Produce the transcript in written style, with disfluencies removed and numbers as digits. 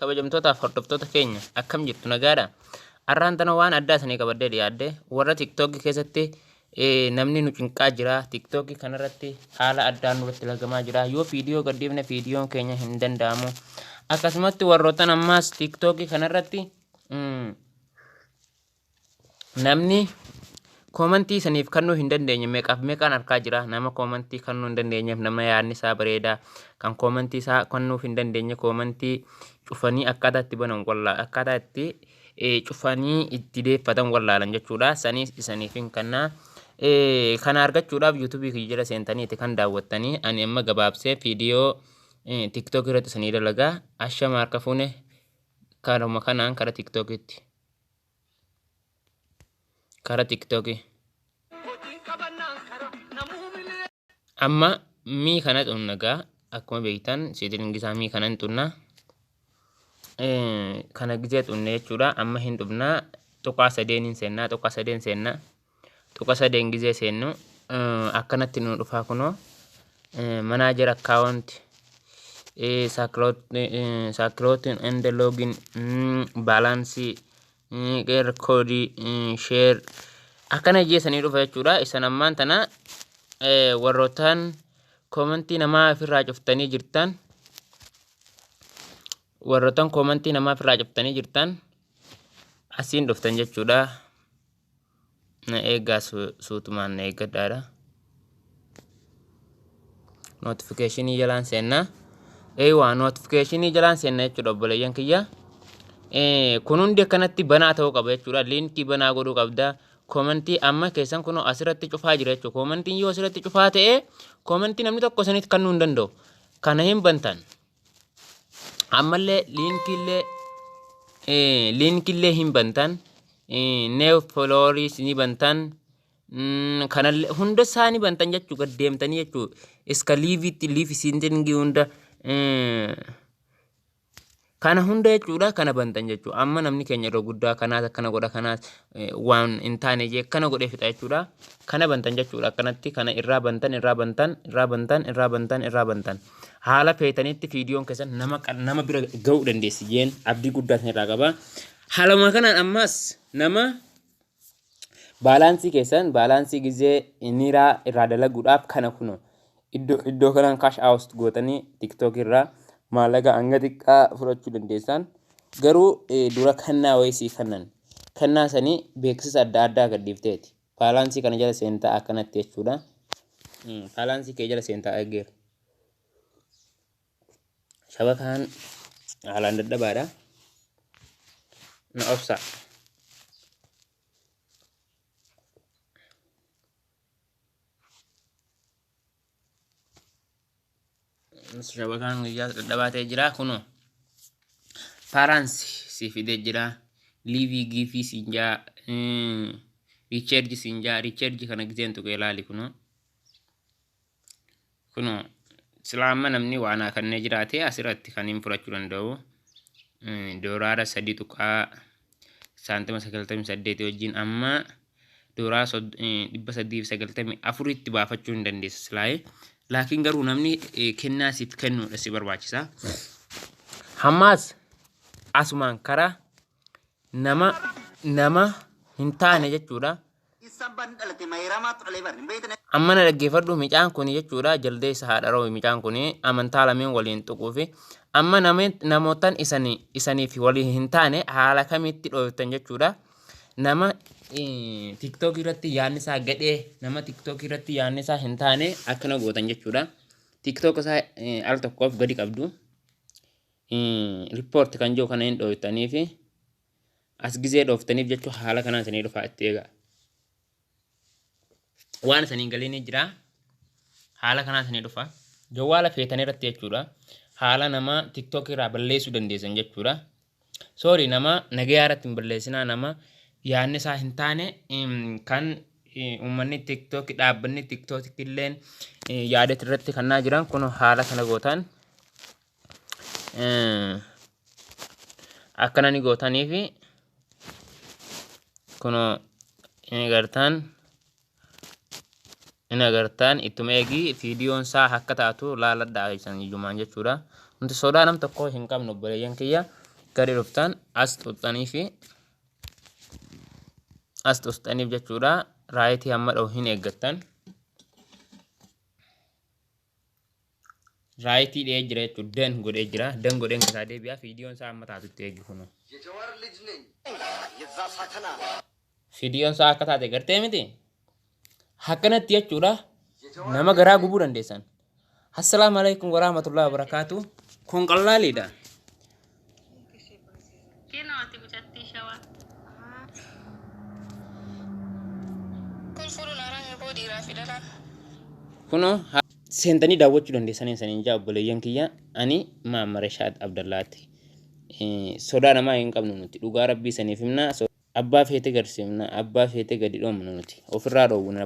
Kabajamtootaaf hordoftoota keenya, akkam jirtu? Nagaadha? Arraan tana waan addaa isinii qabadhee dhiyaadhe. Warra TikTok keessatti namni nu cinqaa jira. TikTok kanarratti haala addaan nurratti lagamaa jira. Yoo viidiyoo gadhiifne viidiyoon keenya hin danda'amu. Akkasumatti warroottan ammaas TikTok kanarratti namni koomantii isaniif kannuu hin dandeenye meeqaaf meeqaan arkaa jira. Nama koomantii kannuu hin dandeenyeef, nama yaadni isaa bareedaa kan koomantii isaa kannuuf hin dandeenye, koomantii cufanii akkaataa itti banan wallaa, akkaataa itti cufanii itti deeffatan wallaalan jechuudha. Saniis isaniif hin kannaa. Kana argachuudhaaf yuutuubii kiyya jala seentaniiti kan daawwattanii. Ani amma gabaabsee viidiyoo TikTok irratti isanii dalagaa. Ashama, harka fuune. Karuma kanaan kara TikTokitti, kara TikTokii. Amma mii kana xunna gaa, akkuma beektan setting isaa mii kana hin xunna. Kana gizee xunne jechuudha. Amma hin dhufnaa, tuqaa sadeen hin seennaa, tuqaa sadeen seennaa. Tuqa sadeen gizee seennu akkanatti nu dhufaa. Kunoo manager account, security and login, balance, code, share akkana jeesanii dhufa jechuudha. Isan ammaan tana warrootaan koomantii namaa ofirraa cuftanii jirtan, warrootaan koomantii namaa ofirraa cuftanii jirtan, asiin dhuftan jechuudha. Na eegaa, suutumaan na eeggadhaadha. Notificationii jalaan seennaa. Eewaa, notificationii jalaan seenna jechuudha, obboleeyyan kiyya. Kun hundi akkanatti banaa ta'uu qaba jechuudha. Liinkii banaa godhuu qabda. Koomantii amma keessan kunoo asirratti cufaa jira jechuudha. Koomantiin yoo asirratti cufaa ta'e, koomantii namni tokko isinitti kennuu hin danda'u. Kana hin bantan. Ammallee liinkiillee hin bantan. New followers ni bantan. Kanallee hunda isaa ni bantan jechuu, gad deemtanii jechuu. Iska liveitti, live settingii hunda kana hunda jechuudha, kana bantan jechuudha. Amma namni keenya yeroo guddaa kanaas akkana godha, kanaas waan hin taane jee akkana godhee fixa jechuudha. Kana bantan jechuudha. Akkanatti kana irraa bantan, irraa bantan, irraa bantan, irraa bantan, irraa bantan. Haala feetanitti viidiyoon keessan nama bira ga'uu dandeessi jeen abdii guddaa isin irraa qaba. Haaluma kanaan ammas nama baalaansii keessan, baalaansii gizee niiraa irraa dalaguudhaaf, kana kuno iddoo kanaan cash out gootanii TikTok irraa maallaqa hanga xiqqaa fudhachuu dandeessan. Garuu dura kannaa wayii sii kennan, kannaa sanii beeksisa adda addaa gadhiifteeti. Baalaansii kana jala seentaa akkanatti jechuudha. Baalaansii kee jala seentaa eeggeera. Shabakaan haalaan dadhabaadha. Na obsa. Shabakaan guyyaa dadhabaa ta'ee jira kunoo. Balance si fidee jira. Live giftii siin jaa. Recharge siin jaa. Recharge kana gizeen tuqee ilaali kunoo. Kunoo silaa amma namni waan kannee jiraate asirratti kan hin fudhachuu danda'u. Doolaara 3 tuqaa saantima 98 wajjin amma doolaara 394tti baafachuu hin dandeessa silaayee. Laakiin garuu namni kennaa siif kennuudha si barbaachisa. Hammaas asumaan karaa nama hin taane jechuudha. Amma na dhaggeeffadhu, mucaan kun jechuudha, jaldeessa haadha roobi. Mucaan kun amantaa lameen waliin tuquufi. Amma namootan isaniif waliin hin taane haala kamitti dhooftan jechuudha. Nama TikTok irratti yaadni isaa gadhee, nama TikTok irratti yaadni isaa hin taane akkana gootan jechuudha. TikTok isaa al tokkoof gadi qabdu. Report kan jiru kana hin dhooftanii fi as gizee dhooftaniif jechuun haala kanaan isinii dhufaa, itti eegaa. Waan isiniin galiin jira. Haala kanaan isinii dhufa. Jawwaala feetan irratti jechuudha. Haala nama TikTok irraa balleessuu dandeessan jechuudha. Sorry, nama nagayaa irratti hin balleessinaa. Nama yaadni isaa hin taane kan uummanni TikTok, dhaabbanni TikTok illeen yaada irratti kannaa jiran kun haala kana gootan. Akkana ni gootanii fi kunoo in agartaan ittuma eegi, viidiyoon isaa akka taatu laaladhaa isan ijumaan jechuudha. Nuti sodaa nam tokko hin qabnu, obboleeyyan kiyya. Gadi dhuftan, as tuqxanii fi as tuqxaniif jechuudha. Right hamma dha'u hin eeggattan. Right dha'ee jira jechuudha. Done godhee jira. Done godheen kasaa deebi'a. Viidiyoon isaa amma taatutti eegi kunoo. የጀዋር ልጅ ነኝ የዛ ሳተና Viidiyoon isaa akka taate gartee miti. Akkanatti jechuudha. Nama garaa gubuu dandeessan. Assalaamu alaikum warahmatullahi wabarakaatu. Kun qallaaliidha. Kenoo ati mucattii shawaa. Kun fuuluun haaraan boo dhiiraa fi dhalaan. Kunoo seentanii daawwachuu dandeessanii saniin jaa obboleeyyan kiyya, ani Maammara Shaad Abdallaati. Sodaa namaa hin qabnu nuti, dhugaa rabbii saniif himna, abbaa feete garsiifna, abbaa feete gadi dhoomna, nuti ofirraa dhoowwina.